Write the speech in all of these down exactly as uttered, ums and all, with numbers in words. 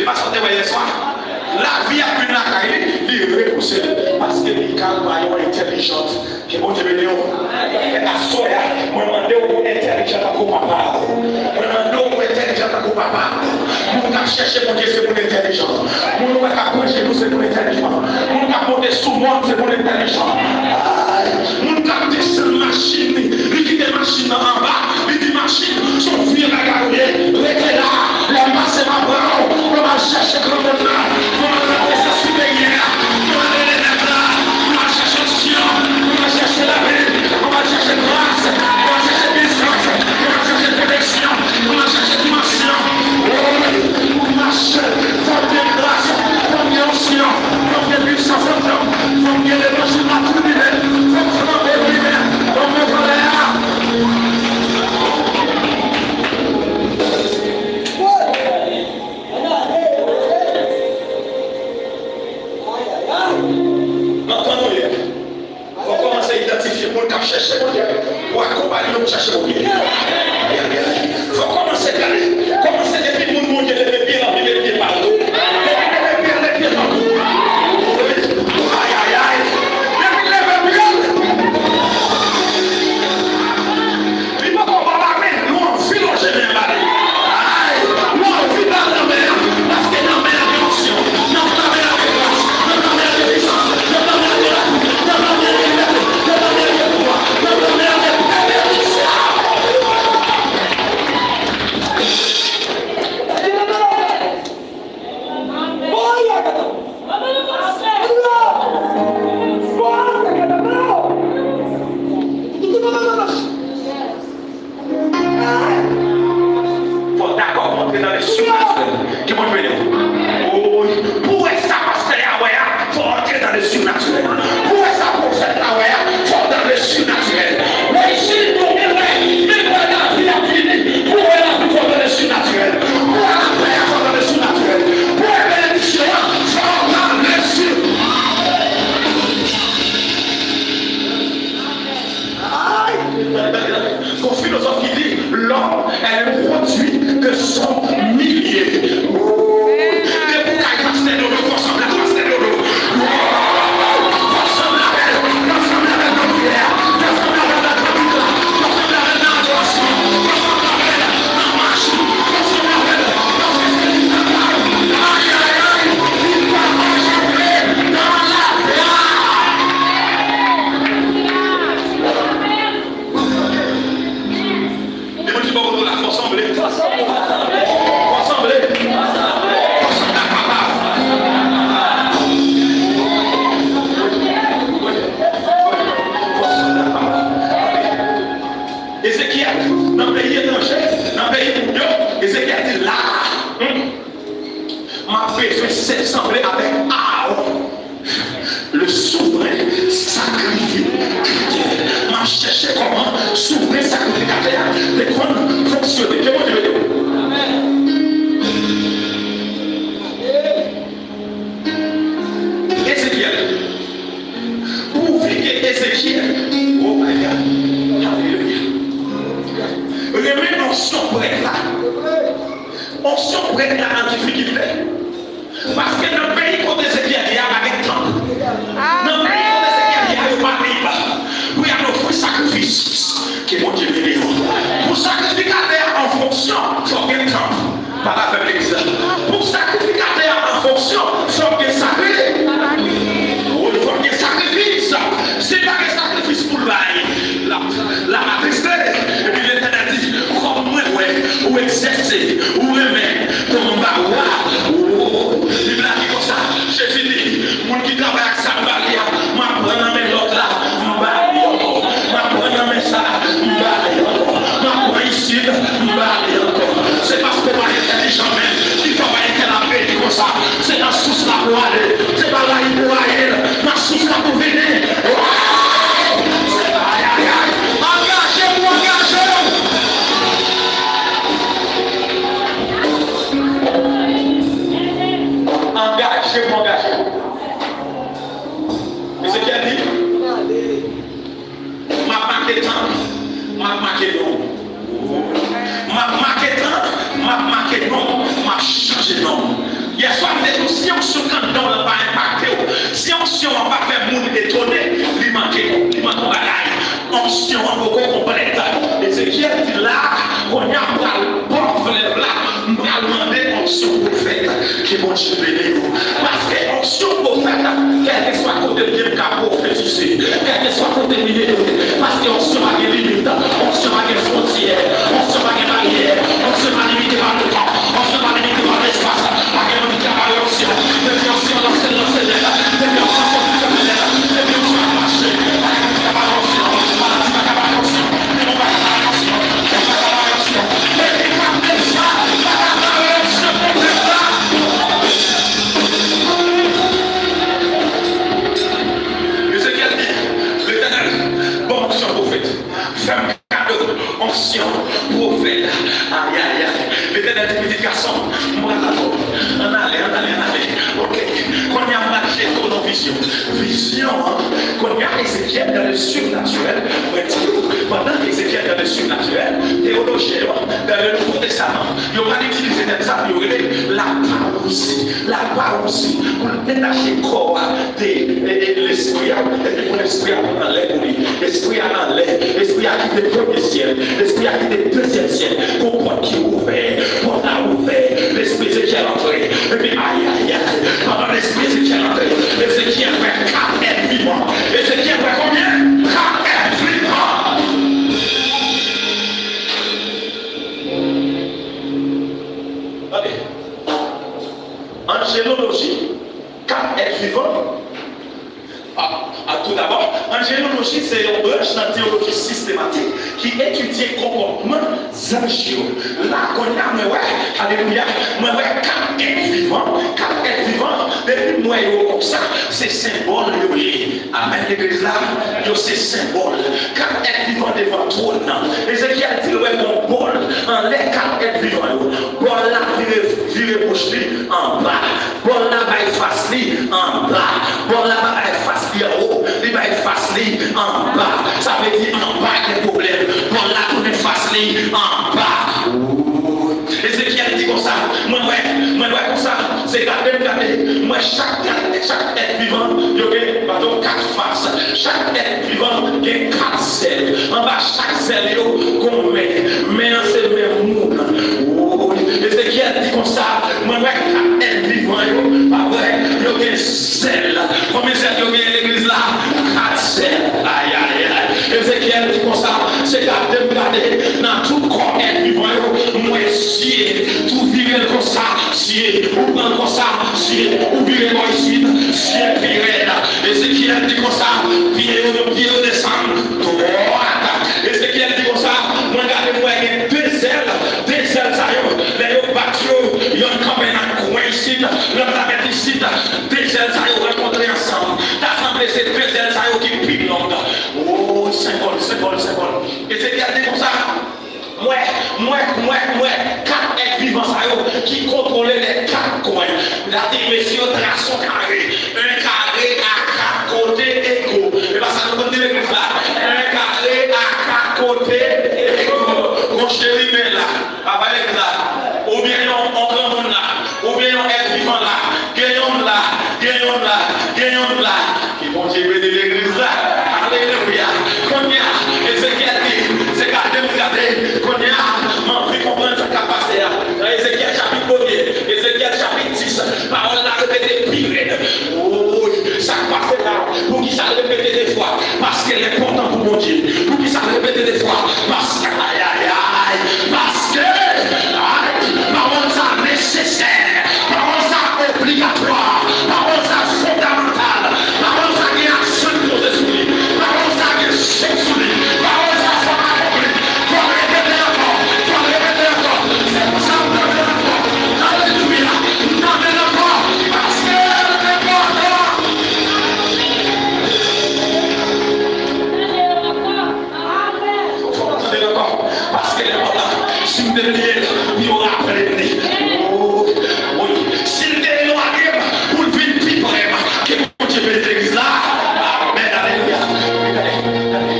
Se pa sa w te wè yèswa? Lavi ap vin lakay li, li repouse l, paske li ka ba yon entèlijans. Ke Bondye beni w. Aswè a, mwen mande w pou entèlijan tankou papa w. Mwen mande w pou entèlijan tankou papa w. Moun k ap chèche Bondye, se moun entèlijan. Moun ou wè k ap pran jenou, se moun entèlijan. Moun k ap monte sou mòn, se moun entèlijan. Ay, moun k ap desann machin li, li kite machin nan anba, li di machin, se yon vye bagay ou ye, rete la. Lè m pase m ap pran w, pou m al chèche granmoun nan, pou m al rantre sou peyi a, pou m al rele nèg la, pou m al chèche onksyon, pou m al chèche lavi, pou m al chèche gras, pou m al chèche pwisans, pou m al chèche pwoteksyon, pou m al chèche dimansyon. Wi, pou m mache, fò m gen gras, fò m gen onksyon, fò m gen pwisans anndan m, fò m gen levanjil la tribine, fò m flanbe tribine, fò m monte anlè a. Nan tan nou ye, fò w kòmanse idantifye moun k ap chèche Bondye pou akonpanye yo pou chèche Bondye. Fò w kòmanse gade, kòmanse depi moun Bondye leve pye l anvi met pye pa l tou. Depi leve pye l, met pye pa l tou. Ayayay. Depi leve pye l. Li poko ba w lamen, nou anvi lonje men ba li. Ay, nou anvi ba l lanmen an, paske lanmen an gen onksyon, lanmen an gen gras, lanmen an gen pwisans, lanmen an gen lavi, lanmen an gen libète, lanmen an gen pouvwa, lanmen an gen benediksyon. Fò w dakò pou w antre nan le surnaturel. Ke Bondye beni w. Wi, pou w wè sa pastè a wè a, fò w antre nan le surnaturel. Pou w wè sa pwofèt la wè a, fò w nan le surnaturel. Wi, si nou gen lè, menm lè lavi ap vini, pou w wè lavi, fò w nan le surnaturel. Pou w wè lapè a, fò w nan le surnaturel. Pou w wè benediksyon an, fò w nan le surnaturel. Ay! Gon filozòf ki di, l'homme est le produit de son milieu. Depi w kay pastè Dodo, fò w sanble ak pastè Dodo. Fò w sanble avè l, fò w sanble avè l nan priyè, fò w sanble avè l nan kantik la, fò w sanble avè l nan adorasyon, fò w sanble avè l nan mach, fò w sanble avè l nan fèt legliz la. Ay, ay, ay, li pa mache nan laglwa. Gen moun ki bò kote w la, fò w sanble. Fò w sanble. Fò w sanble ak papa w. Fò w sanble ak papa w. Ezekyèl, nan peyi etranje, nan peyi moun yo, Ezekyèl di, la a, hmm, m ap bezwen se-, sanble avèk Aawon. Le souvren sakrifikatè. M ap chèche kòman souvren sakrifikatè a te konn fonksyone. Ke Bondye beni w. Ezekyèl. Pouvi ke Ezekyèl, oh my God, alelouya, renmen onksyon prèt la. Onksyon prèt la an difikilte. Paske nan peyi kote Ezekyèl ye a, pa gen tanp. Nan peyi kote Ezekyèl ye a, yo pa lib pou y al ofri sakrifis. Ke Bondye beni w. Pou sakrifikatè a an fonksyon, fòk gen tanp. Pale avè m, legliz la. Pou sakrifikatè a an fonksyon, fòk gen sakri-, wi, fòk gen sakrifis. Si pa gen sakrifis pou l bay, l ap, l ap atriste. Epi Letènèl di, kòm mwen wè ou egzèse, ou renmen, kòm m ba ou a, ou, Bib la di konsa, Jezi di, moun ki travay ak sa m ba li a, m ap pran nan men lòt la, m ba li ankò. M ap pran nan men sa, m ba li ankò. M ap pran isit, m ba li ankò. Se paske w pa entèlijan menm ki fè w pa gen kè l ap beni konsa. Se nan sous la pou w ale. Se pa rayi pou w rayi l. Nan sous la pou w vini. Waw! Se pa ayayay. Angaje pou angaje w. Angaje pou angaje w. Ezekyèl di, m ap make tan, m ap make non. M ap make tan, m ap make non, m ap chanje non. Bondye beni w. Paske onksyon pwofèt, kèlkeswa kote l ye, m ka pwofetize. Kèlkeswa kote m ye, paske onksyon pa gen limit, onksyon pa gen fwontyè, onksyon pa gen baryè, onksyon pa limite pa letan, onksyon pa limite pa lespas. Pa gen moun ki ka bare onksyon. Depi onksyon lanse, lanse nèt. Depi onksyon soti, soti nèt. Depi onksyon ap mache, pa gen moun ki ka bare onksyon. Maladi pa ka bare onksyon. Demon pa ka bare onksyon. Kèk pa ka bare onksyon. Kèk pa ka bare onksyon pwofèt la. Ezekyèl di, Letènèl, ban m onksyon pwofèt. Fè m kado onksyon pwofèt. Ayayay. Letènèl di, pitit gason, m pral avè w. Ann ale, ann ale, ann ale. Oke. Kounye a m pral jete w nan vizyon. Vizyon an, kounye a Ezekyèl dans le surnaturel, mwen di w, pandan Ezekyèl dans le surnaturel, teyolojyen yo, dans le Nouveau Testament, yo pral itilize tèm sa pou yo rele la parousie. La parousie, pou l detache kò a de, de, de lespri a, epi pou lespri a pran anlè pou li. Espri a anlè, espri a kite premye syèl, espri a kite dezyèm syèl. Gon pòt ki ouvè, pòt la ouvè, lespri Ezekyèl antre. Epi ayayay, pandan lespri Ezekyèl antre, Ezekyèl wè kat èt vivan. Ezekyèl wè konbyen? Kat èt vivan. Tande. Anjeloloji, kat èt vivan. A, a, toudabò, anjeloloji se yon branch nan teyoloji sistematik ki etidye konpòtman zanj yo. La, kounye a, mwen wè, alelouya, mwen wè kat èt vivan. Kat èt vivan, depi m wè yo konsa, se senbòl yo ye. Amèn, legliz la, yo se senbòl. Kat èt vivan devan twòn nan. Ezekyèl di l wè gon bòl anlè kat èt vivan yo. Bòl la vire, vire bouch li anba. Bòl la bay fas li anba. Bòl la pa bay fas li anwo. Li bay fas li anba. Sa vle di anba gen pwoblèm. Bòl la tounen fas li anba. Ooh. Ezekyèl di konsa, mwen wè, mwen wè konsa, se gade m gade, m wè chak, chak èt vivan, yo gen, baton kat fas. Chak èt vivan gen kat zèl. Anba chak zèl yo, gon men. Men an se men moun. Woy, Ezekyèl di konsa, mwen wè kat èt vivan yo, pa vre, yo gen zèl. Konbyen zèl yo gen legliz la? Kat zèl. Ayayay. Ezekyèl di konsa, se gade m gade nan tout kò èt vivan yo, m wè zye, tou vire l konsa, zye, ou pran l konsa, zye, ou vire bò isit, zye pi rèd. Ezekyèl di konsa, pye yo, pye yo desann dwat. Ezekyèl di konsa, mwen gade m wè gen de zèl, de zèl sa yo, lè yo bat yo, yonn kanpe nan kwen isit, lòt la mèt isit, de zèl sa yo rankontre ansanm. Ta sanble se de zèl sa yo ki pi long. O, senbòl, senbòl, senbòl. Ezekyèl di konsa, m wè, m wè, m wè, m wè kat èt vivan sa yo ki kontwole lè kat kwen. Sa di mesye yo trase yon kare. Un carré à quatre côtés égaux. E pa sa nou konn di legliz la. Un carré à quatre côtés égaux. Gon cheriben la. Papa legliz la. Oubyen yon, yon granmoun la. Oubyen yon èt vivan la. Gen yonn la. Gen yonn la. Gen yonn la. Ke Bondye beni legliz la. Alelouya. Kounye a, Ezekyèl di, se gade m gade. Kounye a, m anvi konprann sa k ap pase a. Nan Ezekyèl chapit premye, Ezekyèl chapit dis, pawòl la repete pi rèd. Woy, sa k pase la? Poukisa l repete de fwa? Paske l enpòtan pou Bondye. Poukisa l repete de fwa? Paske, ayayay, paske, ay, pawòl sa nesesè. Pawòl sa obligatwa. Pawòl sa fondamantal. Pawòl sa gen aksyon poze sou li. Pawòl sa gen chèk sou li. Pawòl sa fò akonpli. Fò repete ankò. Fò repete ankò. Se pou sa m tande l ankò. Alelouya. M tande l ankò. Paske l enpòtan. Fò m tande l ankò. Paske l enpòtan. Si m te bliye l, pou yo raple m li. O, wi. Si l te elwaye m, pou l vin pi pre m. Ke Bondye beni legliz la. Amèn, alelouya. Gade, gade.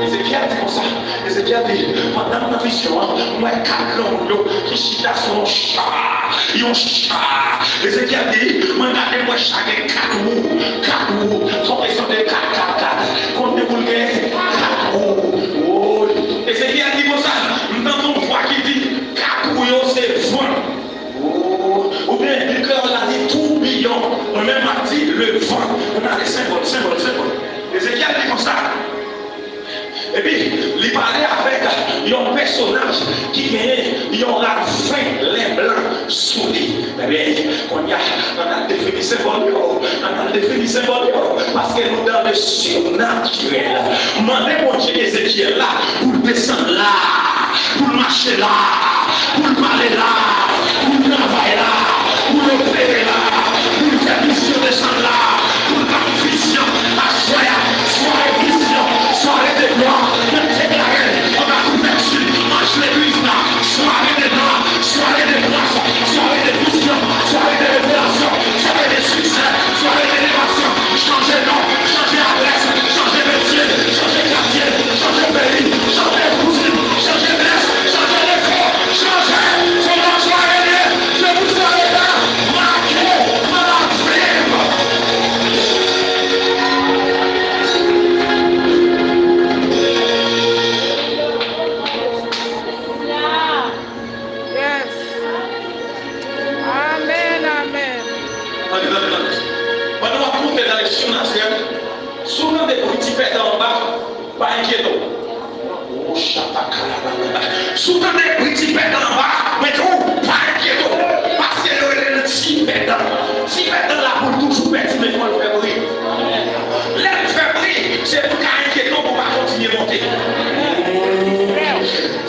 Ezekyèl di konsa. Ezekyèl di, pandan m nan vizyon an, m wè kat granmoun yo ki chita sou yon cha. Yon cha. Ezekyèl di, mwen gade, m wè cha gen kat wou. Kat wou. Fò m sonje kat, kat, kat. Konbyen wou l gen? Kat wou. Woy. Ezekyèl di konsa, m tande yon vwa ki di, kat wou yo se van. Oubyen, li kreyòl la senbòl yo. Ann al defini senbòl yo. Paske nou dan le surnaturel. Mande Bondye Ezekyèl la pou l desann la, pou l mache la, pou l pale la, pou l travay la, pou l opere la, pou l fè vizyon desann la, pou l bay vizyon aswè a. Sware vizyon, sware de glwa, n ap deklare anba kouvèti anj legliz la. Sware de glwa, sware de gras, sware de vizyon, sware de revelasyon, sware de siksè, sware de elevasyon. Chanje non, chanje adrès, chanje metye, chanje katye, chanje peyi, chanje kouzin, chanje nès, chanje lefò, chanje. Se yon sware de, se pou sware la make nan lavi m. Yes. Amèn, amèn. Tande, tande, tande. Pandan w ap monte nan leksyon natirèl, si w tande bri ti pèdan anba, pa enkyete w. O, chata kalabala. Si w tande bri ti pèdan anba, mwen di w, pa enkyete w. Paske yo rele l ti pèdan. Ti pèdan la pou l toujou pèdi, men fò l fè bri. Lè l fè bri, se pou l ka enkyete w pou w pa kontinye monte.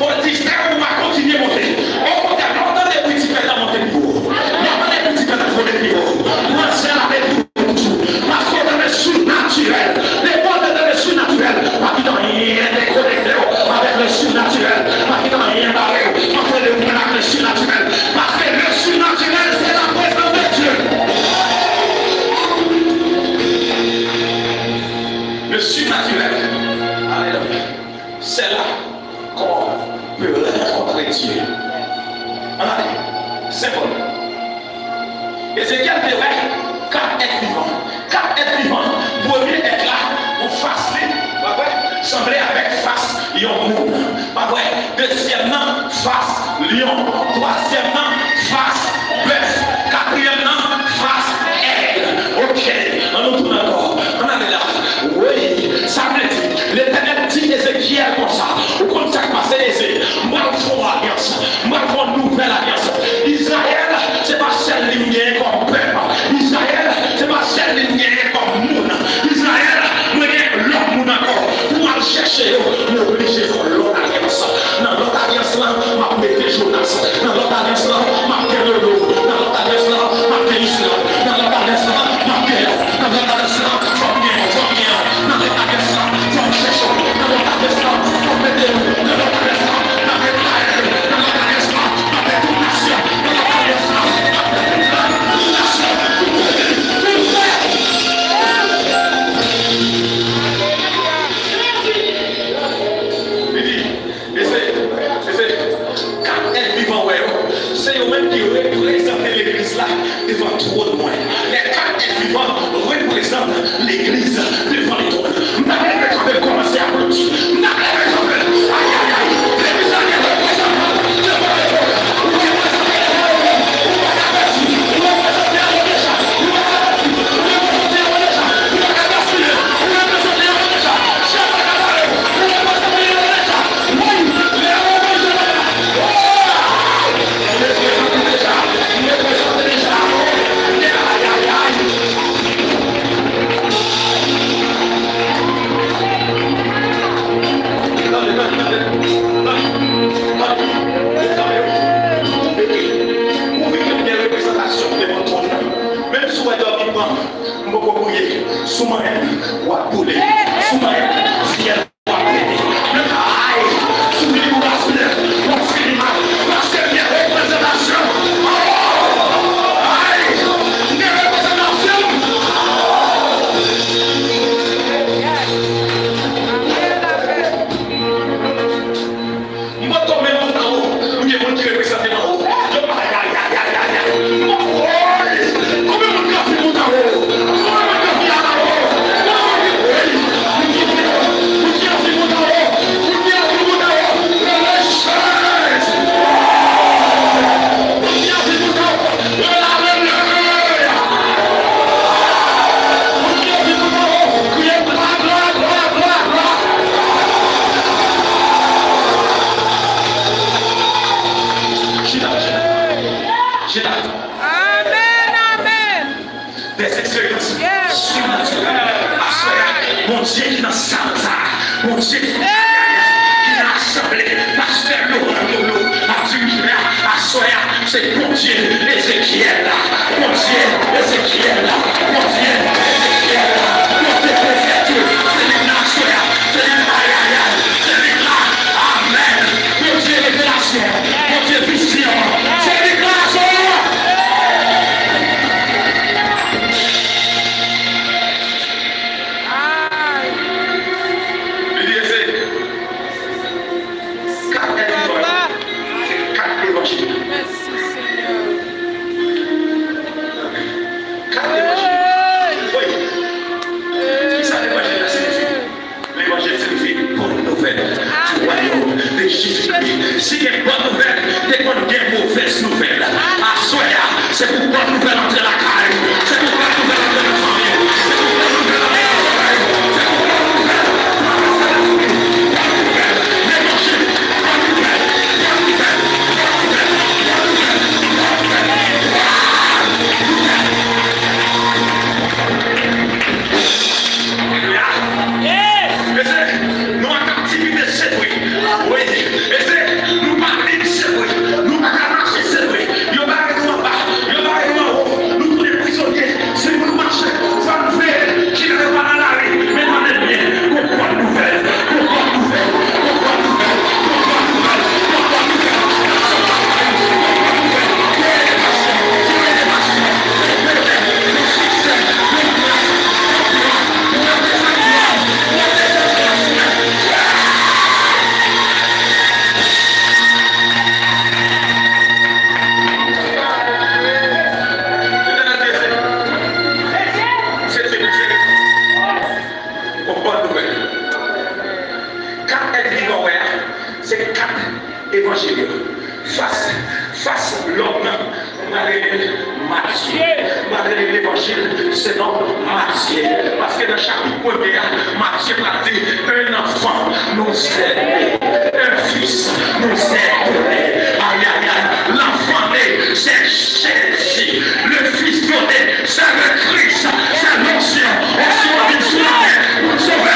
Fò l distrè w pou w pa kontinye monte. Okontrè, lè w tande bri ti pèdan monte pi wo. Lè w tande bri ti pèdan vole pi wo. Pran sèl avèk ou toujou. Paske w nan le surnaturel. Lè w nan le surnaturel, pa kite anyen dekonekte w avèk le surnaturel. Pa kite anyen bare w antre de mwen ak le surnaturel. Paske le surnaturel, se la prezans de Dye. Le surnaturel. Alelouya. C'est là qu'on peut rencontrer Dieu. Ann ale, senbòl. Ezekyèl te wè kat èt vivan. Kat èt vivan. Premye èt la, yon fas li, pa vre, sanble avèk fas yon moun. Pa vre. Dezyèm nan, fas lyon. Twazyèm nan, fas bèf. Katriyèm nan, fas èg. Ok, ann nou tounen ankò. Ann ale la. Wi, sa vle di, Letènèl di Ezekyèl konsa, ou konn sa k pase, Eze? M pral fè yon alyans. M pral fè yon nouvèl alyans. Izrayèl, se pa sèl li m genyen kòm pèp. Izrayèl, se pa sèl li m genyen kòm moun. Izrayèl, mwen gen lòt moun ankò. Pou m al chèche yo, m oblije fè yon lòt alyans. Nan lòt alyans lan, m ap mete Jonas. Nan lòt alyans lan, m ap gen Lolo. Nan lòt alyans lan, m ap gen Isla. Nan lòt alyans lan, m ap gen. Nan lòt alyans lan, fò m gen, fò m gen. Nan lòt alyans lan, fò m chèche. Nan lòt alyans lan, fò m mete. Nan lòt alyans lan, m ap gen Ayè. Nan lòt alyans lan, m ap gen tout nasyon. Nan lòt alyans lan, m ap gen tout lang, tout nasyon, tout peyi, tout pèp. Li di, E se, e se kat èt vivan w wè yo, se yo menm ki reprezante legliz la devan twòn mwen. Lè kat èt vivan reprezante legliz devan twòn. M ta vle leve kanpe l, kòmanse aplodi. M ta vle leve kanpe l. Ayayay. Legliz la gen reprezantan devan twòn. Ou reprezante devan twòn. Ou pa ka pèdi. Ou reprezante devan twòn. Ou pa ka pèdi. Ou reprezante devan twòn. Ou pa ka gaspiye. Ou reprezante devan twòn. Menm si w wè dòmi pran, m poko priye. Si w manyen, w ap boule. Si w manyen, syèl w ap pete. Men kay, si w vini pou gaspiye, w ap fini mal. Paske m gen reprezantasyon. Oh! Ay! M gen reprezantasyon. M poko men moun anwo. M gen moun ki reprezante m anwo. Yo pa, ayayayayay. M poko, woy! Konbyen moun ki anvi moun anwo? Konbyen moun ki anvi al anwo? Konbyen moun ki, woy! Moun ki anvi, moun ki anvi moun anwo? Moun ki anvi moun anwo? Rele chèz! Moun ki anvi moun anwo? Rele alelouya! Moun ki anvi moun anwo? Kriye gla, gla, gla, gla, gla! Chita, chita. Chita. Amèn, amèn. Des expériences surnaturelles. Aswè a, Bondye ki nan sal sa a, Bondye ki nan asanble, pastè Laurent Lolo ap dirije a, aswè a, se Bondye Ezekyèl la, Bondye Ezekyèl la, Bondye Ezekyèl la, Bondye Ezekyèl, se li nan aswè a, se li nan ayayay, se li la, amèn, Bondye revelasyon, Bondye vizyon, se li nan aswè a. Li di, se kat èt vivan yo, se kat levanjil. Kat levanjil. Wi. Kisa levanjil la siyifi? Levanjil siyifi bòn nouvèl du royaume de Jésus-Christ. Si gen bòn nouvèl, te konn gen movèz nouvèl. Aswè a, se pou bòn nouvèl antre lakay ou. Se pou bòn nouvèl antre nan fanmi ou. Se pou bòn nouvèl antre nan travay ou. Se pou bòn nouvèl antre nan sentespri. Bòn nouvèl. Levanjil. Bòn nouvèl. Bòn nouvèl. Bòn nouvèl. Bòn nouvèl. Bòn nouvèl. Alelouya. Mesye, nou an kaptivite, se vre. Wi, mesye, nou pa menm, se vre. Nou pa ka mache, se vre. Yo bare nou anba, yo bare nou anwo. Nou tounen prizonye. Si pou nou mache, fò n veye. Kilè yo pa nan lari, men tande byen. Gon bòn nouvèl, gon bòn nouvèl, gon bòn nouvèl, gon bòn nouvèl, gon bòn nouvèl. Nasyon pa pale, gon bòn nouvèl. Gon elevasyon, gon elevasyon, gon plenè, gon siksè, gon gras. Kat èt vivan w wè a, se kat evanjil yo. Fas, fas lòm nan, m pral rele l Matye. M pral rele levanjil se non Matye. Paske nan chapit premye a, Matye pral di, un enfant nous est né, un fils nous est donné. Aïe, aïe, aïe. L'enfant né, c'est Jésus. Le fils donné, c'est le Christ. C'est l'onction. Onction vin sou la tèt. Pou sove.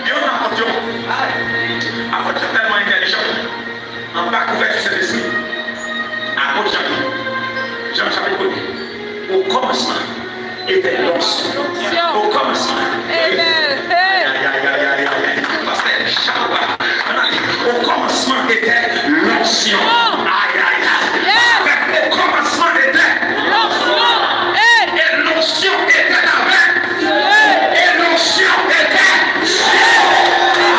Yon apot yo, apot yo tèlman entèlijan. Anba kouvèti Sentespri, apot Jan, Jan chapit premye. Au commencement était l'onction. Au commencement. Amen. Hey. Aïe, aïe, aïe, aïe, aïe, aïe. Pastè, chapo ba. Ann ale. Au commencement était l'onction. Aïe, aïe, aïe. Yes. Au commencement était l'onction. Hey. Et l'onction était avec Dieu. Et l'onction était Dieu.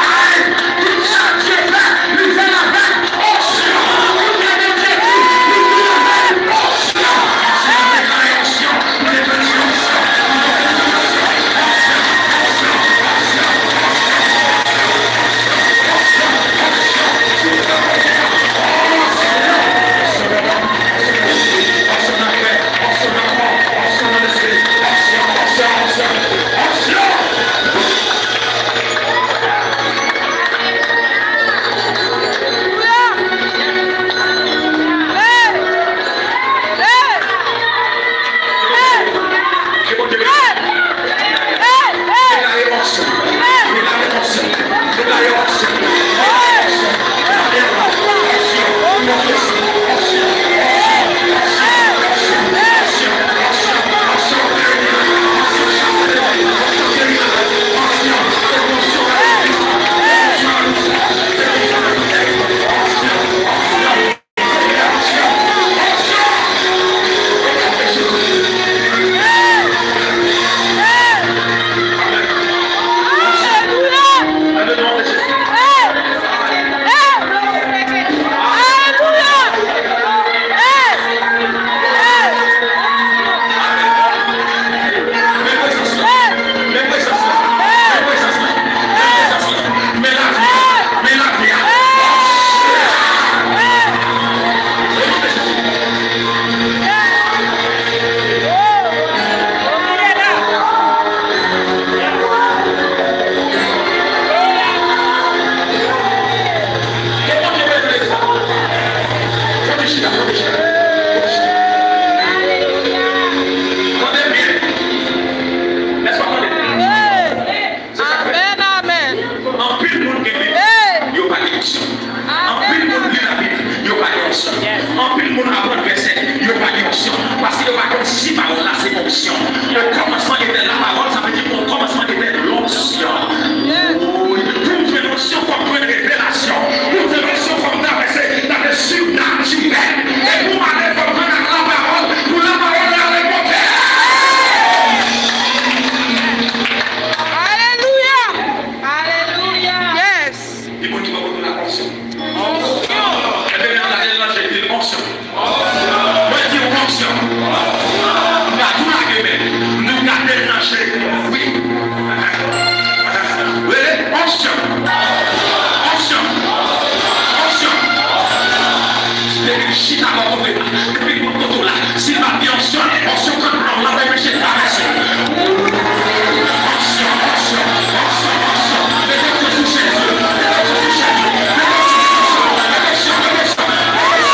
Aïe, tout sa Dye fè, li fè l avèk onksyon. Tout sa Bondye di, li di avèk onksyon. Onksyon, deklare onksyon. chita bò kote w la. Depi w kote w la, si l pa t gen onksyon, onksyon kanpe w la, w ap oblije travèse. Onksyon, onksyon, onksyon, onksyon. Mete onksyon sou chèz yo. Mete onksyon sou chèz yo. Mete onksyon, mete onksyon, mete onksyon.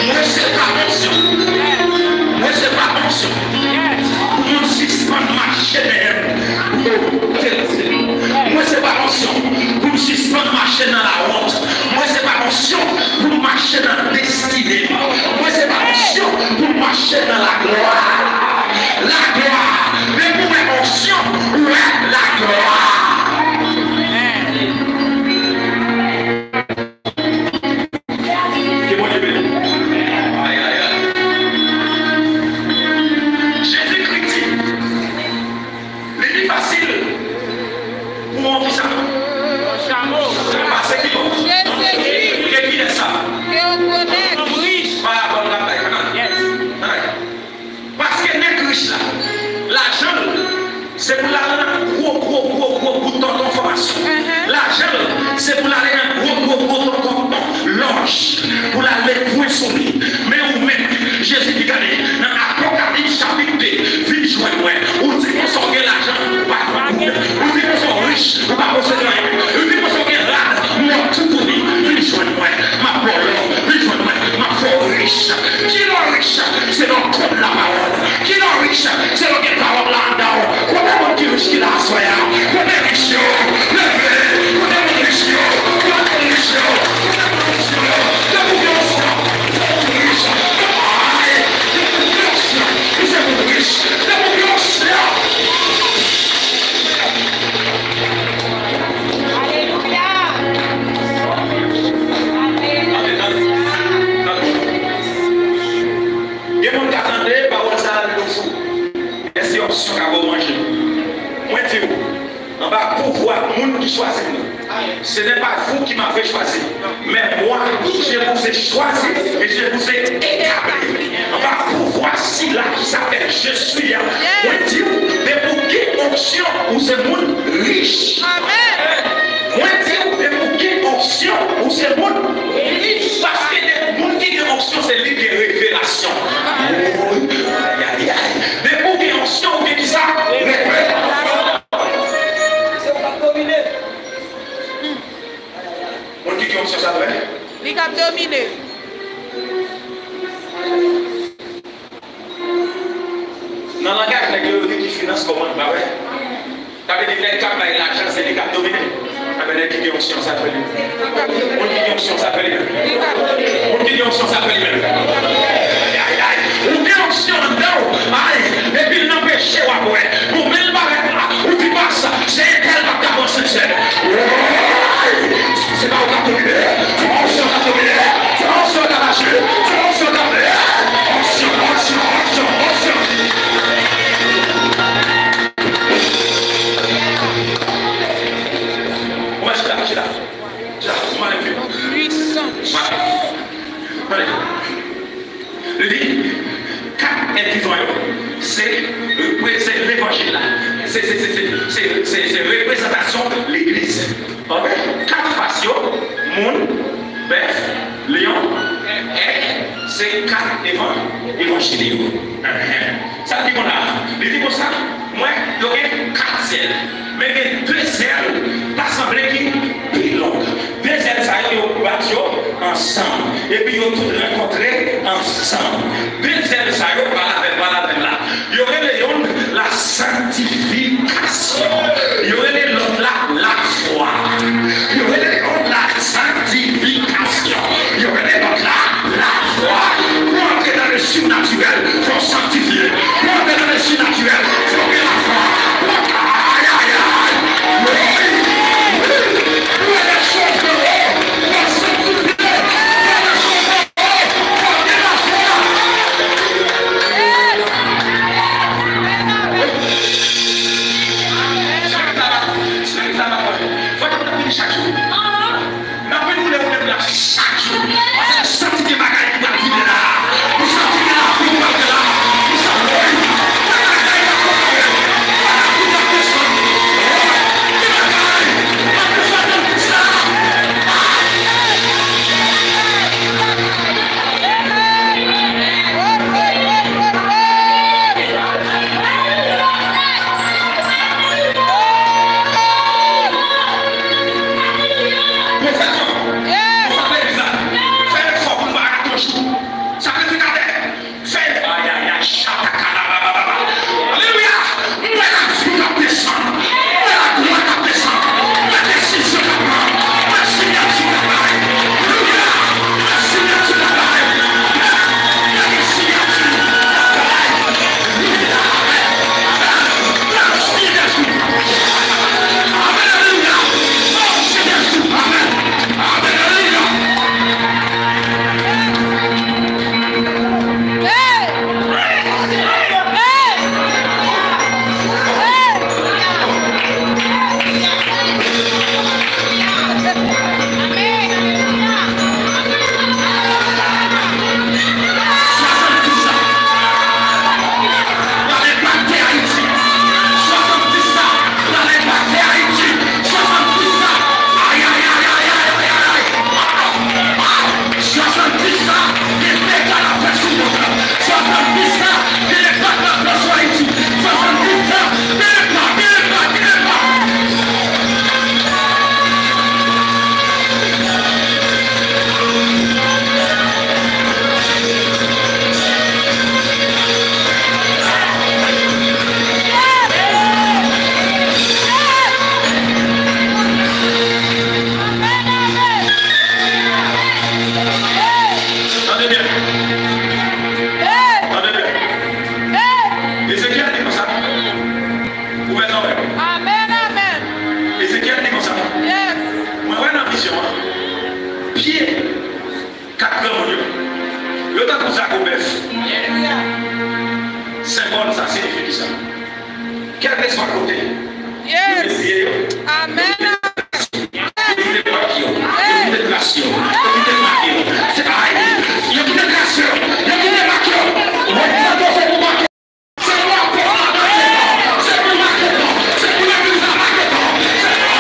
Mwen se pa onksyon. Mwen se pa onksyon pou moun sispann mache dèyè m. Mwen se pa onksyon pou m sispann mache nan lawont. Mwen se pa onksyon pou m mache nan destine m. Mwen se pa onksyon pou m mache nan laglwa. Laglwa. Men pou wè onksyon, ou wè laglwa. Ke Bondye beni w. Ay, ay, ay. Jezikri di, li pi fasil pou yon kisa? Yon chamo. Pase ki bò? Ke kilès sa? Ke yon gwo nèg. Yon nonm rich. Parabòl la bay, kanal. Yes. Ay. Paske nèg rich la, lajan l, se pou l al nan gwo, gwo, gwo, gwo bout tonton fòmasyon. Lajan l, se pou l ale nan gwo, gwo, gwo tonton lòj, pou l al met pwen sou li. Men ou menm, Jezi di, gade, nan Apokalips chapit de, vin jwenn mwen. Ou di konsa w gen lajan, ou pa gen koub. Ou di konsa w rich, ou pa posede anyen. Ou di konsa w gen rad, mò tou pou li. Vin jwenn mwen. M ap ba w lò, vin jwenn mwen, m ap fè w rich. Kilè w rich? Se lè w konn lapawòl. Kilè w rich? Se lè w gen pawòl la anndan w. Kote moun ki rich ki la aswè a? Kote rich yo? Leve! Kote moun rich yo? Kote moun rich yo? Kote moun rich yo? Depi w gen onksyon, se moun rich. Ay, depi w gen onksyon, se moun rich. Depi w gen onksyon. Alelouya! Tande, tande, tande. Gen moun ka tande pawòl sa a, li fou. Èske onksyon ka ba w manje? Mwen di w, anba pouvwa moun ki chwazi m nan, ce n'est pas vous qui m'avez choisi, mais moi, je vous ai choisi et je vous ai établi. Anba pouvwa sila ki s'appelle Je suis a, mwen di w, depi w gen onksyon, ou se moun rich. Mwen di w, depi w gen onksyon, ou se moun rich. Paske depi moun ki gen onksyon, se li ki gen revelasyon. Ayayay. Depi w gen onksyon, ou gen kisa? Revelasyon. Se ou k ap domine. Moun ki gen onksyon sa vre? Li k ap domine. Nan langaj nèg yo, yo di ki finans kòman, pa vre? Sa vle di nèg k ap bay lajan, se li k ap domine. Sa vle nèg ki gen onksyon sa fè li. Moun ki gen onksyon sa fè li menm. Moun ki gen onksyon sa fè li menm. Ay, ay, ay. Ou gen onksyon anndan w. Ay, epi l nan peche w ap wè. Bon, men l parèt la. Ou di pa sa. Se entèl k ap ka pran sèn sèn. Woy! Se pa ou k ap domine. Se pa onksyon k ap domine. Se pa onksyon k ap aji. Se pa onksyon k ap, onksyon, onksyon, onksyon, onksyon. Ou mèt chita, chita. Chita. Ou mèt leve. Puissant. Mèt. yo. Enhen. Sa l di konsa, li di konsa, mwen, yo gen kat zèl, men gen de zèl ta sanble ki pi long. De zèl sa yo, yo bat yo ansanm, epi yo tout rankontre ansanm. De zèl sa yo, pa lavèl, pa lavèl la. Yo rele yonn la sanktifikasyon. Yo rele lòt la lafwa. Yo rele yonn la sanktifikasyon. Yo rele lòt la lafwa. Pou antre nan le surnaturel, fò w sanktifye. Pou antre nan le surnaturel, fò w gen lafwa. Ayayay! Wi! Wi! Pou eleksyon, frero, fò w sanktifye. Pou eleksyon, frero, fò w gen lafwa. Chak sa la, chak sa la, fò nou vini chak jou. N ap vin woule woule la chak jou. Paske nou santi gen bagay ki pral vini la. Nou santi gen lavi ki pral vini la. Nou santi gen bagay k ap prepare. Gen bagay k ap desann. Gen bagay k ap desann nan pis la. Pwofèt yo, sa vle di sa. Fè efò pou nou pa rate yon jou. Sakrifikatè, fè efò. Ayayay, chatakalabababa. Alelouya! M wè lavi k ap desann. M wè laglwa k ap desann. M wè desizyon k ap pran. M wè siyati k ap bay. Alelouya! M wè siyati k ap bay. M wè siyati k ap bay. Swasanndiz la, prale pa tè Ayiti. Swasanndiz la, ayayay. Swasanndiz la, gen dega l ap fè sou mond lan. Swasanndiz la, gen enpak l ap fè sou Ayiti. Swasanndiz la, gen enpak, gen enpak, gen enpak. Tande byen. Tande byen. Ezekyèl di konsa. Ouvè zòrèy ou. Amèn, amèn. Ezekyèl di konsa. Yes. Mwen wè nan vizyon an, pye kat granmoun yo, yo tankou zago bèf. Senbòl sa siyifi kisa? Kèlkeswa kote yo met pye yo, yo kite tras yo, yo kite mak yo, yo kite tras yo, yo kite mak yo. Se, ay, yo kite tras yo, yo kite mak yo. Wè, sa se pou mak yo. Se pou apot la make tan. Se pou make tan. Se pou legliz la make tan. Se pou,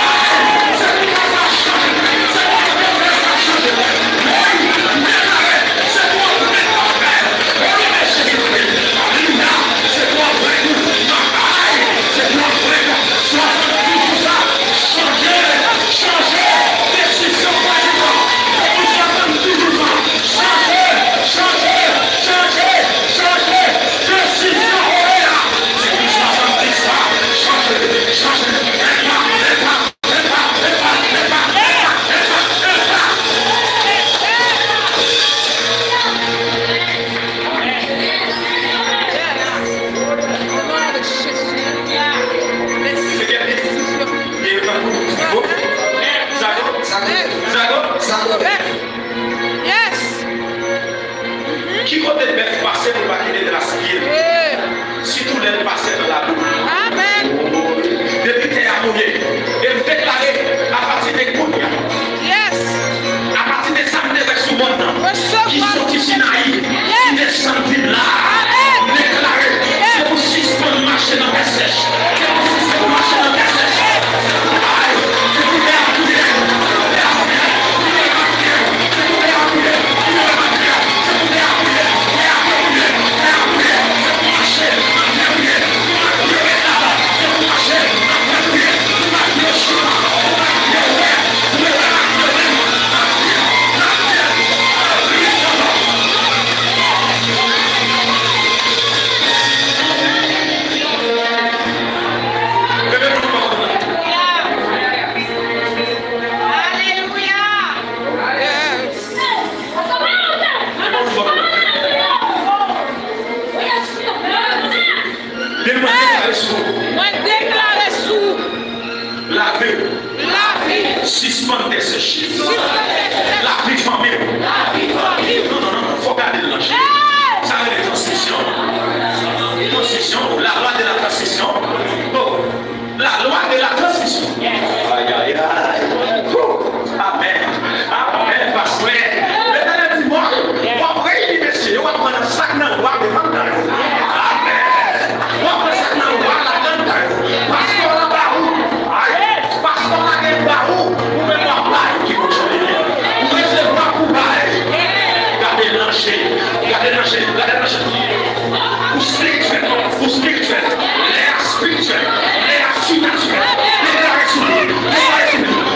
se pou kaz la chanje. Se pou antreprenè sa chanje. Wi, m deklare, se pou antreprenè sa fè. O non de Jezikri. Alelouya. Se pou antreprenè sa fè. Se pou antreprenè. Lavi. Sispann tèsèch. Lavi fanmi w. Non, non, non, non, fò w gade l nan je. Sa rele transmisyon. Transmisyon. La loi de la transmission. Oh, la loi de la transmission. Ay, ay, ay. Woo. Amen. Amen, pastè. Letènèl di, mwen, w ap reyini mesye yo, w ap pran nan sak nan lwa devan nan yo. Amen. W ap pran sak nan lwa ladan nan yo. Pastè la ba ou. Ay, pastè la gen ba ou. Ou menm w ap bay ki pou jwenn. Ou resevwa pou bay. Gade nan je. Gade nan je. Gade nan je. Ou spirityèl. Ou spirityèl. Lè a spirityèl. Lè a sinatirèl. Deklare sou li. Deklare sou li.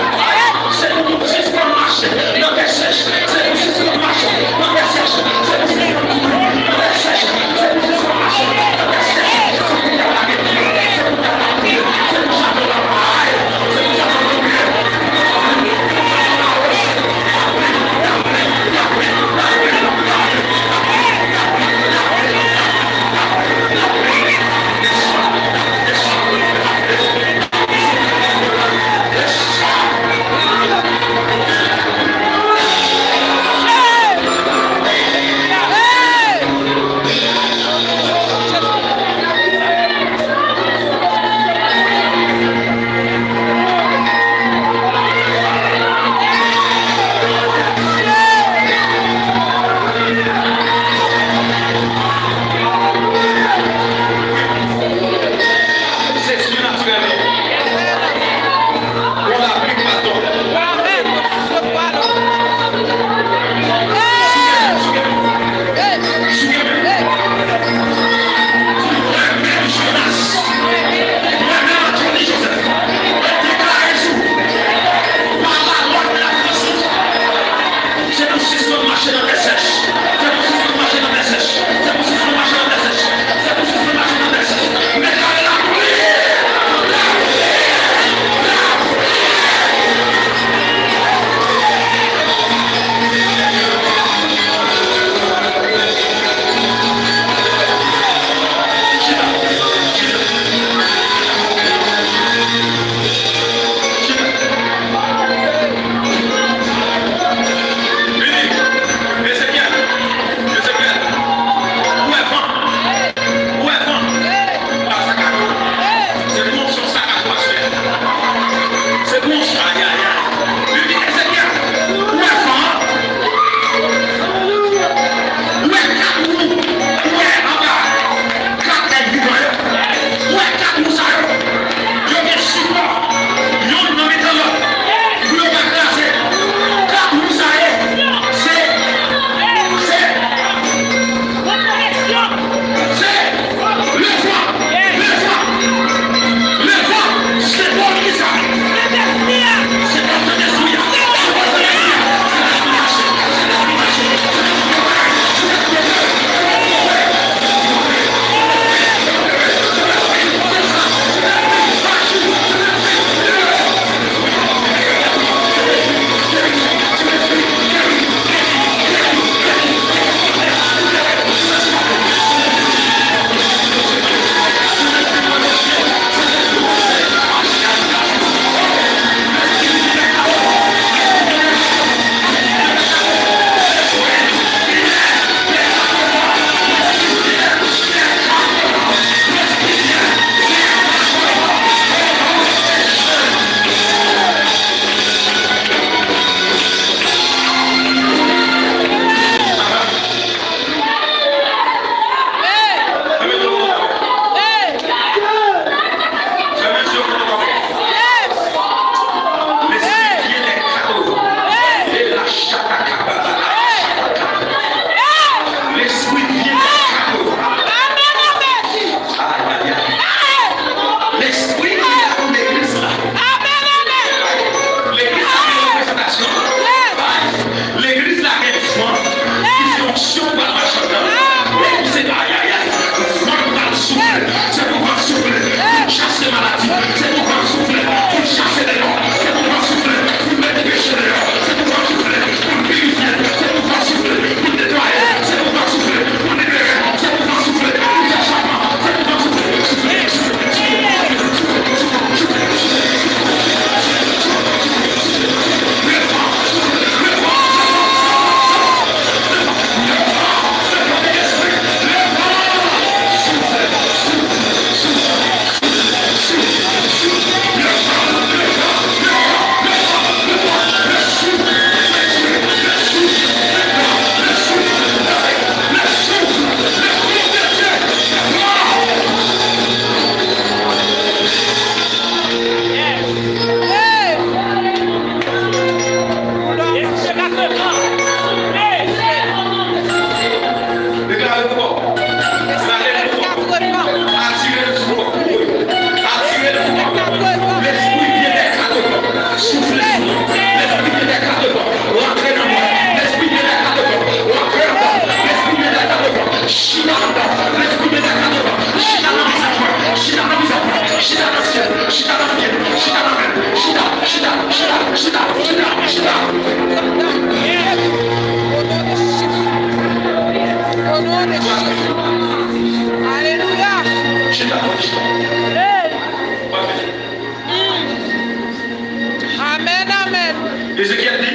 Ezekyèl di,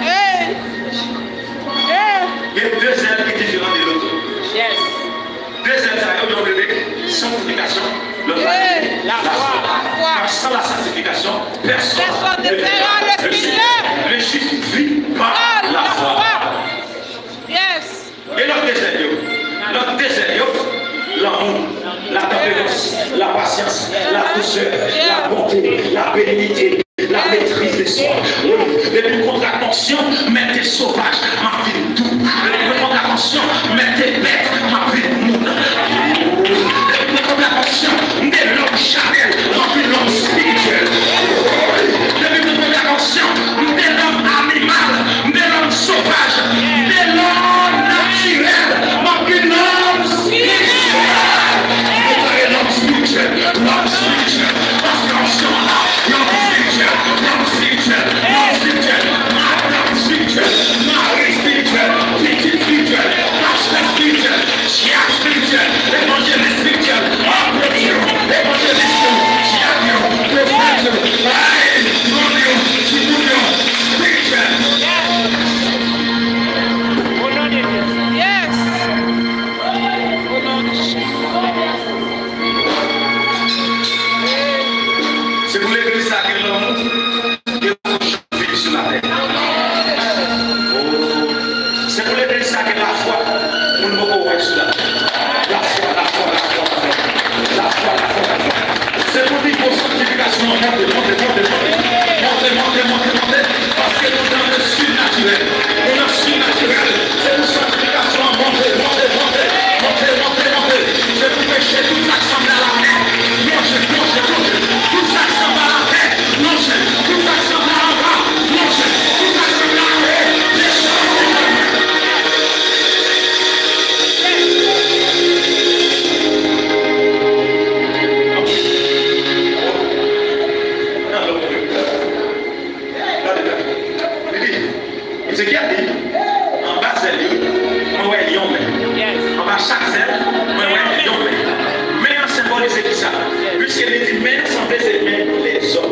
hey! Hey! Gen de zèl ki diferan de lòt. Yes. De zèl sa yo, yonn rele sanktifikasyon, lòt la rele lafwa. Lafwa. Car sans la sanctification, personne ne verra le Seigneur. Le juste vit par la foi. Yes. E lòt de zèl yo? Lòt de zèl yo, lanmou, la tempérance, la patience, la douceur, la bonté, la bénignité, la maîtrise de soi. Wi, depi m kontratansyon, mete sovaj, m ap vin dou. Depi m kontratansyon, mete bèt, m ap vin moun. Depi m kontratansyon, m te lòm chanèl, m ap vin lòm espirityèl. Depi m kontratansyon, m te lòm animal, m te lòm sovaj, m te lòm natirèl, m ap vin lòm espirityèl. Deklare lòm espirityèl, lòm espirityèl, paske ansyon an la, lòm espirityèl, lòm espirityèl, lòm espirityèl, madanm espirityèl, mari espirityèl, pitit espirityèl, pastè espirityèl, dyak espirityèl, evanjelis espirityèl, apot yo, evanjelis yo, dyak yo, pwofèt yo, ay, nonm yo, timoun yo, espirityèl. Yes. Se pou legliz sa gen lanmou, gen yon vin sou latè. Oh. Se pou legliz sa gen lafwa, moun poko wè sou latè. Lafwa, lafwa, lafwa, lafwa. Lafwa, lafwa, lafwa. Se pou nivo sanktifikasyon an monte, monte, monte, monte. Monte, monte, monte, monte. Paske nou nan le surnaturel. Nou nan surnaturel. Se pou sanktifikasyon an monte, monte, monte. Monte, monte, monte. Se pou peche, tout sa k sanble a latè, lonje, lonje, lonje. Tout sa k sanble a latè, lonje. Tout sa k sanble a anba, lonje. Tout sa k sanble anwo, desann. Gade, gade. Li di, Ezekyèl di, anba zèl yo, mwen wè yon men. Yes. Anba chak zèl, mwen wè yon men. Men an senbolize ki sa? Piske li di men an sanble se men lezòm.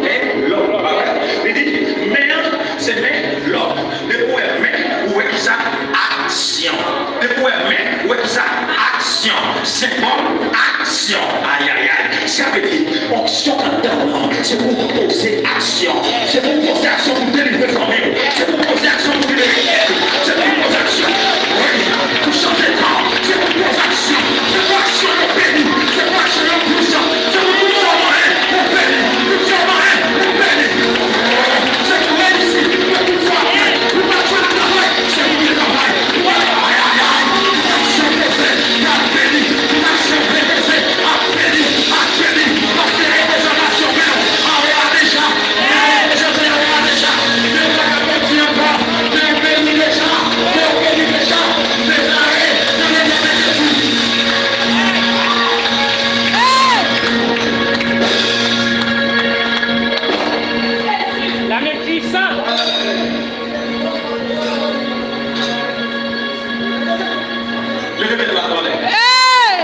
Men lòm, pa vre? Li di, men an se men lòm. Depi w wè men, ou wè ki sa? Aksyon. Depi w wè men, ou wè ki sa? Aksyon. Senbòl aksyon. Ayayay. Sa vle di, onksyon anndan w lan, se pou w poze aksyon. Se pou w poze aksyon pou w delivre fanmi w. Se pou w poze aksyon pou w libere tèt ou. Se pou w poze aksyon, wi, pou w chanje tan. Se pou w poze aksyon. Se pou aksyon yo beni. Se pou aksyon yo pwisan. Se pou tout sa w mande, ou beni. Tout sa w mande, ou beni. Se pou reyisi. Pou tout sa w fè. Ou pa jwenn travay. Se pou w gen travay. Ou pa, ayayay. Tout aksyon poze, y ap beni. Tout aksyon beni. Lame pwisan. Leve men w anlè. Hey!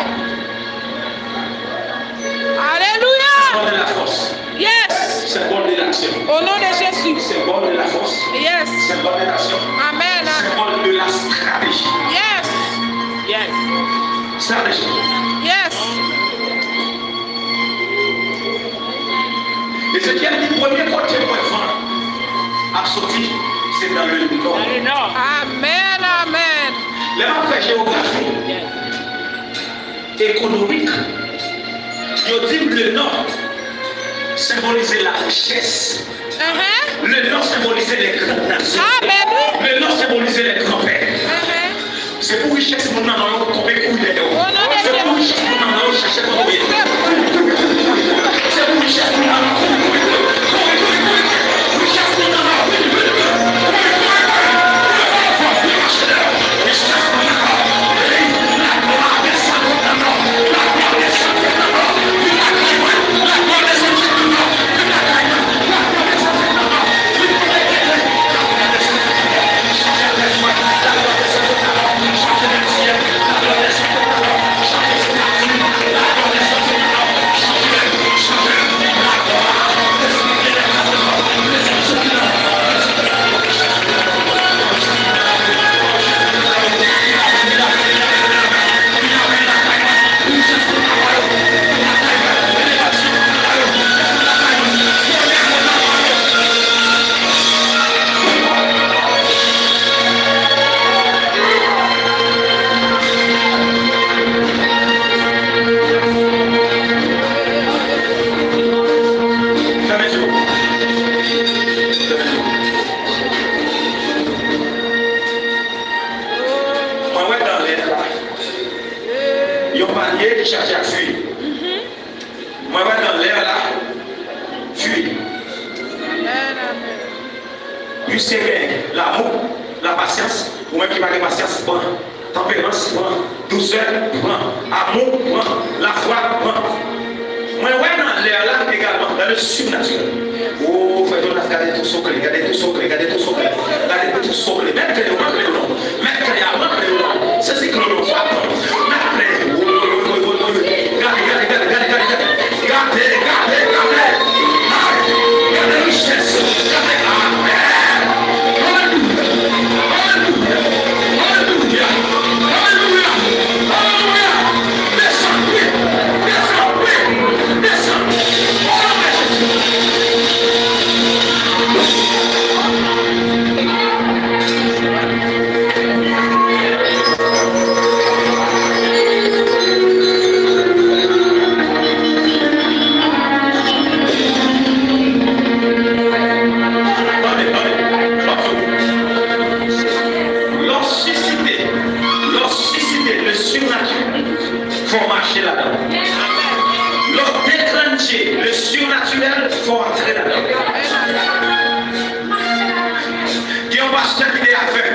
Alelouya! Symbole de la force. Yes! Symbole de l'action. Au nom de Jésus. Symbole de la force. Yes! Symbole de l'action. Amen. Symbole de la stratégie. Yes! Yes! Stratégie. Yes! Ezekyèl di premye kote mwen van ap soti, se nan le nò. Dans le nord. Amen, amen. Lè m ap fè jewografi, yes, ekonomik, yo di m le nò senbolize la richès. Uh-huh. Le nò senbolize les grandes nations. Amen, wi. Le nò senbolize les grands pères. Uh-huh. Se pou richès moun nan nan yo tonbe kouri dèyè w. Se pou richès moun nan nan yo chèche kote w ye. Kouri, kouri, kouri, kouri, kouri. Se pou richès moun nan nan kouri, kouri, kouri. Kouri, kouri, kouri, kouri. Richès moun nan nan, vini, vini, vini. Kouri, kouri, kouri. Kouri, kouri, kouri. Richès moun nan nan. Hey, la glwa desann nan nan. La glwa desann nan nan. Vin lakay mwen. La glwa desann nan nan. Vin lakay mwen. Dye ki chaje ak fwi. Mwen wè nan lè la, fwi. Plis ke gen lamou, lapasyans, ou menm ki pa gen pasyans, pran. Tanperans, pran. Dousè, pran. Amou, pran. Lafwa, pran. Mwen wè nan lè la egalman, dans le surnaturel. O, frè Jonas, gade tou sokle, gade tou sokle, gade tou sokle, gade tou sokle. Mèt kle yo, mèt kle yo non. Mèt kle a, mèt kle yo non. Se siklòn yo, fwa pran. Mèt kle yo. Woy, woy, woy, woy, woy. Gade, gade, gade, gade, gade, gade. Gade, gade, gade. Ay, gade richès. Gade, amèn. Alelouya. Alelouya. Alelouya. Alelouya. Alelouya. Desann, wi. Desann, wi. Desann. O non de Jezi. Tande, tande. Lè w sisite, lè w sisite le surnaturel, fò w mache ladan l. Lè w deklannche le surnaturel, fò w antre ladan l. Gen yon pastè ki te avèg.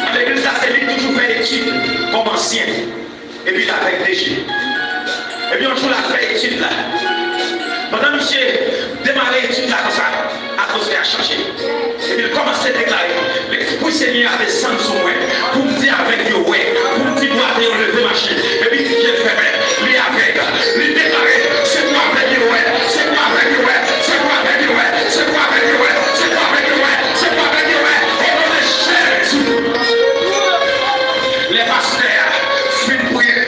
Nan legliz la, se li ki toujou fè etid kòm ansyen. Epi l avèg de je. Epi yon jou, l ap fè etid la. Pandan misye demare etid la konsa, atmosfè a chanje. Epi l kòmanse deklare, Lespri Senyè a desann sou mwen pou m di avèg yo wè, pou m di bwate yo leve mache. Epi je l fèmen, li avèg. Li deklare, se pou avèg yo wè, se pou avèg yo wè, se pou avèg yo wè, se pou avèg yo wè, se pou avèg yo wè, se pou avèg yo wè. O non de Jezi. Lè pastè a fin priye,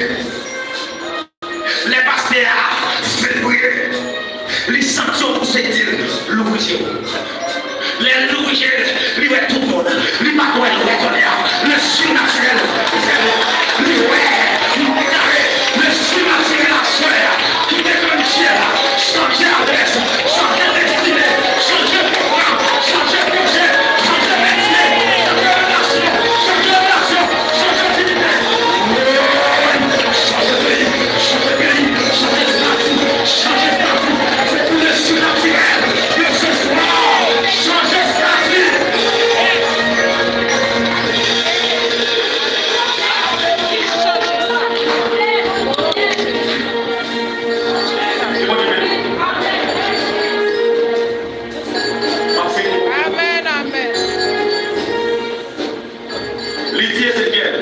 lè pastè a fin priye, li santi yon pouse di l, louvri je w. Lè l louvri je l, li wè tout moun. Li pa t wè lwen kounye a. Le surnaturel fè l. Li wè, m deklare, le surnaturel aswè a ki deklannche la, chanje adrès, chanje destine, chanje pwogram, chanje pwojè, chanje metye, chanje relasyon, chanje relasyon, chanje aktivite. Chanje peyi, chanje peyi, chanje estati, chanje estati. Se pou le surnaturel ke se swa, chanje estati. Amèn, amèn. Li di Ezekyèl,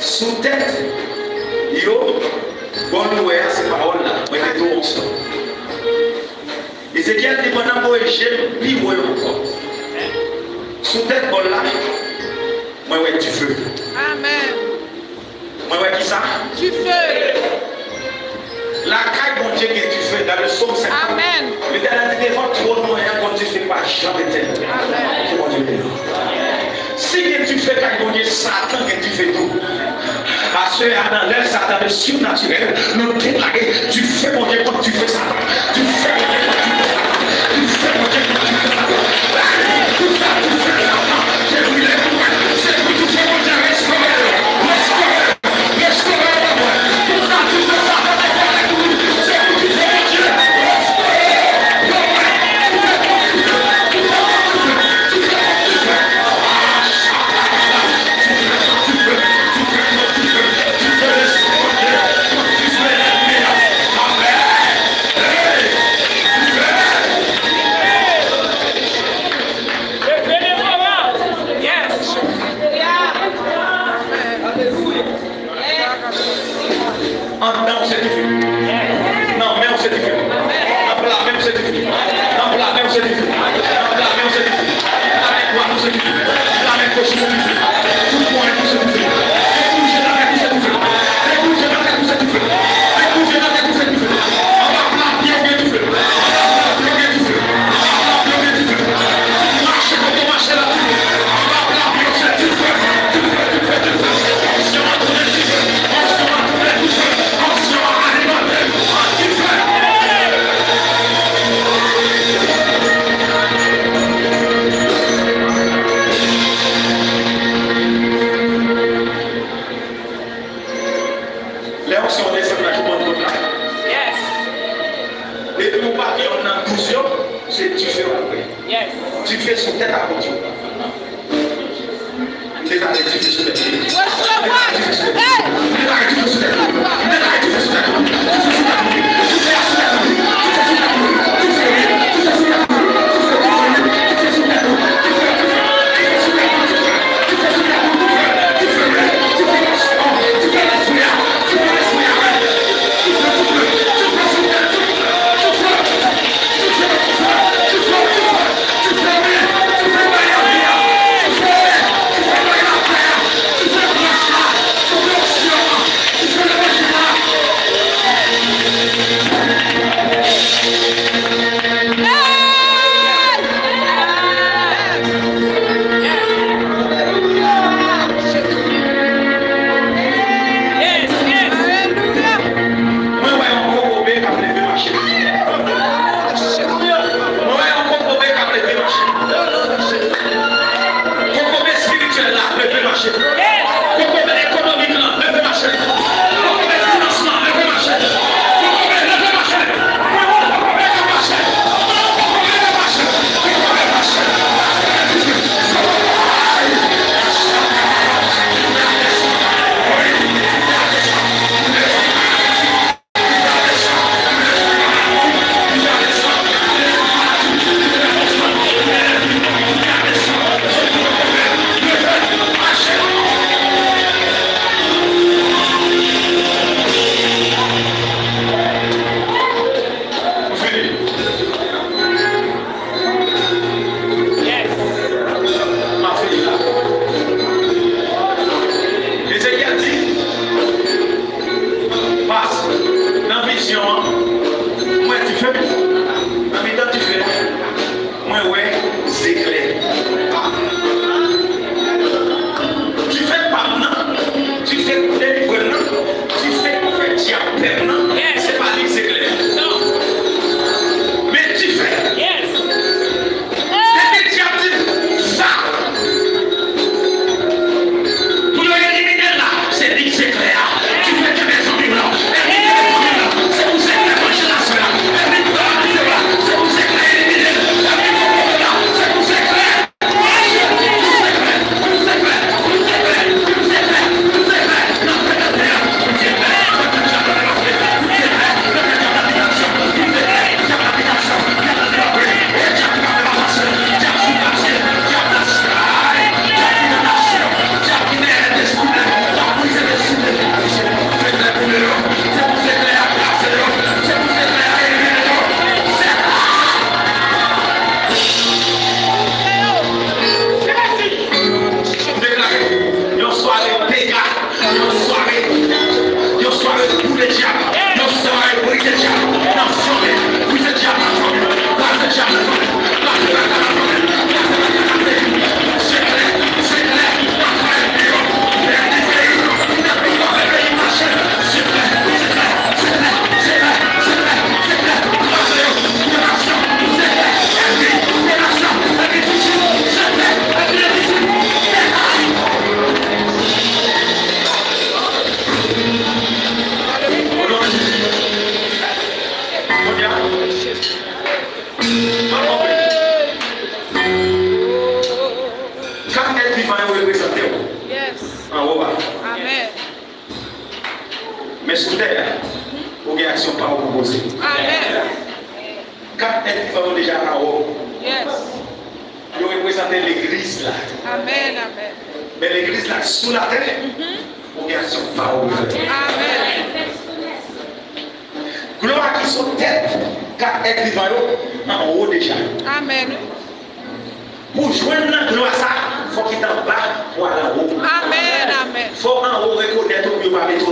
sou tèt yo, bò nou wè a, se pawòl la, mwen te di w onksyon. Ezekyèl di, pandan m voye je m pi wo yo ankò, sou tèt bòl la, mwen wè dife. Amèn. Mwen wè ki sa? Dife. Lakay Bondye gen dife, dans le psaume cinquante. Amèn. Letènèl di, devan twòn mwen an, gon dife pa janm etèn. Amèn. Ke Bondye beni w. Si gen dife kay Bondye, Satan gen dife tou. Aswè a, nan lè sa, dans le surnaturel, nou deklare dife Bondye kont dife Satan. Dife Bondye kont dife Satan. Dife Bondye kont dife Satan. Pou sa dife Satan te brile pou mwen, se pou dife Bondye restore yo. Restore yo. Anndan w se dife. Nan men w se dife. Nan pla men w se dife. Nan pla men w se dife. Nan pla men w se dife. Nan men dwat ou se dife. Nan men goch ou se dife. Tout pwen ou se dife. Debouje nan tèt ou se dife. Debouje nan tèt ou se dife. Debouje nan tèt ou se dife. Anba pla pye w gen dife. Anba pla pye w gen dife. Anba pla pye w gen dife. Mache kote w mache la dife. Anba pla pye w se dife. Dife, dife, dife. Onksyon an tounen dife. Onksyon an tounen dife. Onksyon an alimante. An dife. Lè onksyon an desann nan tout bòt la. Depi ou pa gen yonn nan douz yo, se dife w ap wè. Dife sou tèt apot yo. M deklare dife sou tèt yo. M deklare dife sou tèt yo. M deklare dife sou tèt yo. M deklare dife sou tèt yo. Dife sou tèt yo. Dife a sou tèt yo. Dife sou tèt yo. Dife sou tèt yo. Mwen wè yon kokobe k ap leve mache. Mwen wè yon kokobe k ap leve mache. Kokobe espirityèl la ap leve mache. Kokobe ekonomik lan leve mache. Kokobe finansman leve mache. Kokobe leve mache. Mwen wè yon kokobe k ap mache. Kokobe leve mache. Kokobe mache. M ap fini la. Ezekyèl di, pas, nan vizyon an, m wè dife. Nan mitan dife a, mwen wè zeklè. Dife pa m nan, dife pou delivre m nan, dife pou fè dyab pè m nan, se pa li k zeklè. Men dife. Depi dyab di sa pou yo elimine l la, se li k zeklè a. Dife kenbe zanmi w lan. Ènmi kenbe zanmi w lan. Se pou zeklè manje laswè a. Ènmi pran dife la. Se pou zeklè elimine l. Ènmi pran dife la. Se pou zeklè. M deklare yon sware dega, yon sware, yon sware boule dyab, yon sware brize dyab nan fanmi, brize dyab nan fanmi, kraze dyab nan fanmi, kraze baka nan fanmi, kraze baka nan peyi, se klè, se klè, nan kay peyi yo, pèdi peyi yo, pèdi peyi mache, se klè, se klè, se klè, se klè, se klè, se klè, kraze yo, vyolasyon, se klè, ènmi, vyolasyon, ènmi fizye, se klè, ènmi envizib, se klè. O non de Jezi. Kounye a, m ap kanpe. Kat èt vivan yo reprezante w anwo a. Amèn. Men sou tè a, ou gen aksyon pa w pou poze. Amèn. Kat èt vivan yo deja anwo. Yo reprezante legliz la. Amèn, amèn. Men legliz la sou latè, ou gen aksyon pa w pou fè. Amèn. Glwa ki sou tèt kat èt vivan yo anwo deja. Amèn. Pou jwenn nan glwa sa, fòk w anba pou al anwo. Amèn, amèn. Fò anwo rekonèt ou pou yo pa mete